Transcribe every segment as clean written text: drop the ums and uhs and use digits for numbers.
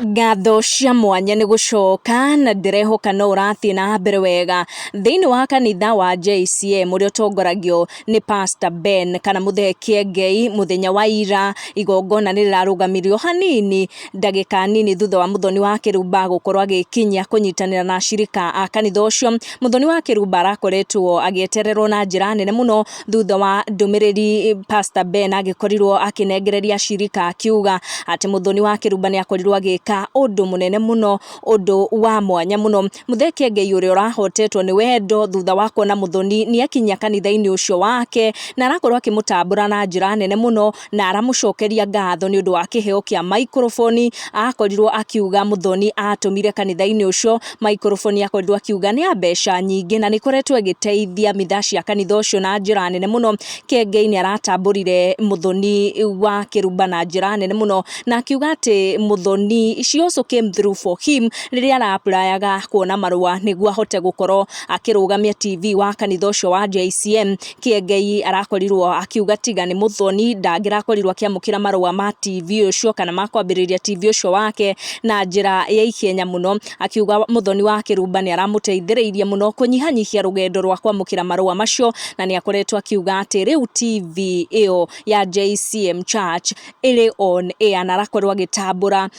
Ngatho cia mwanya nĩ gũcoka na ndĩrehoka no ũrathiĩ na mbere wega thĩinĩ wa kanitha wa JCM ũrĩa ũtongoragio nĩ Pastor Ben kana Mũthee Kĩengei. Mũthenya wa ira igongona nĩ rĩrarũgamirio hanini ndagĩka nini thutha wa Mũthoni wa Kĩrumba gũkorwo agĩkinya kũnyitanĩra na ashirika a kanitha ũcio. Mũthoni wa Kĩrumba arakoretwo agĩetererwo na njĩra nene mũno thutha wa ndũmĩrĩri Pastor Ben agĩkorirwo akĩnengereria ashirika akiuga atĩ Mũthoni wa Kĩrumba nĩ akorirwo agĩka ũndũ mũnene mũno, ũndũ wa mwanya mũno. Mũthee Kĩengei ũrĩa ũrahotetwo nĩ wendo thutha wa kuona Mũthoni nĩ akinya kanitha-inĩ ũcio wake na arakorwo akĩmũtambũra na njĩra nene mũno na aramũcokeria ngatho nĩ ũndũ wa kĩheo kĩa maikroboni. Akorirwo akiuga Mũthoni atũmire kanitha-inĩ ũcio maikroboni, akorirwo akiuga nĩ ya mbeca nyingĩ na nĩ ĩkoretwo ĩgĩteithia mitha cia kanitha ũcio na njĩra nene mũno. Kĩengei nĩ aratambũrire Mũthoni wa Kĩrumba na njĩra nene mũno na akiuga atĩ Mũthoni, she also came through for him rĩrĩa ara-applyaga kuona marũa nĩguo ahote gũkorwo akĩrũgamia TV wa kanitha ũcio wa JCM. Kĩengei arakorirwo akiuga tiga nĩ Mũthoni ndangĩrakorirwo akĩamũkĩra marũa ma TV ũcio kana ma kwambĩrĩria TV ũcio wake na njĩra ya ihenya mũno. Akiuga Mũthoni wa Kĩrumba nĩ aramũteithĩrĩirie mũno kũnyihanyihia rũgendo rwa kwamũkĩra marũa macio, na nĩ akoretwo akiuga atĩ rĩu TV ĩyo ya JCM Church ĩrĩ on air, na arakorwo agĩtambũra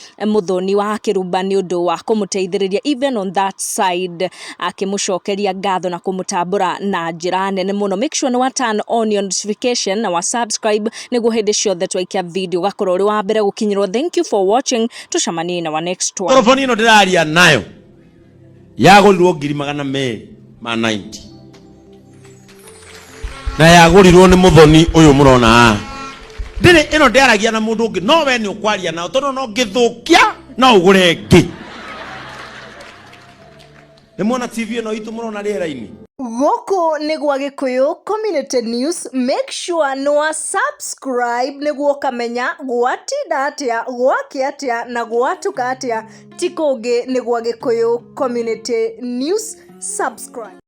Mũthoni wa Kĩrumba nĩ ũndũ wa kũmũteithĩrĩria even on that side, akĩmũcokeria ngatho na kũmũtambũra na njĩra nene mũno. Make sure nĩ wa turn on your notification na wa subscribe nĩguo hĩndĩ ciothe twaikia video ũgakorwo ũrĩ wa mbere gũkinyĩrwo. Thank you for watching, tũcemanie na wa next one. Microphone ĩno ndĩraria nayo yagũrirwo 290,000 na yagũrirwo nĩ Mũthoni ũyũ mũrona haha. Ndĩrĩ ĩno ndĩaragia na mũndũ ũngĩ, no we nĩ ũkwaria nao tondũ no ngĩthũkia no ũgũre ĩngĩ. Nĩ mwona TV ĩno itũ mũrona rĩera-inĩ. Gũkũ nĩ gwa Gĩkũyũ Community News. Make sure nĩ wa subscribe nĩguo ũkamenya gwatinda atĩa, gwakĩa atĩa na gwatuka atĩa. Ti kũngĩ, nĩ gwa Gĩkũyũ Community News. Subscribe.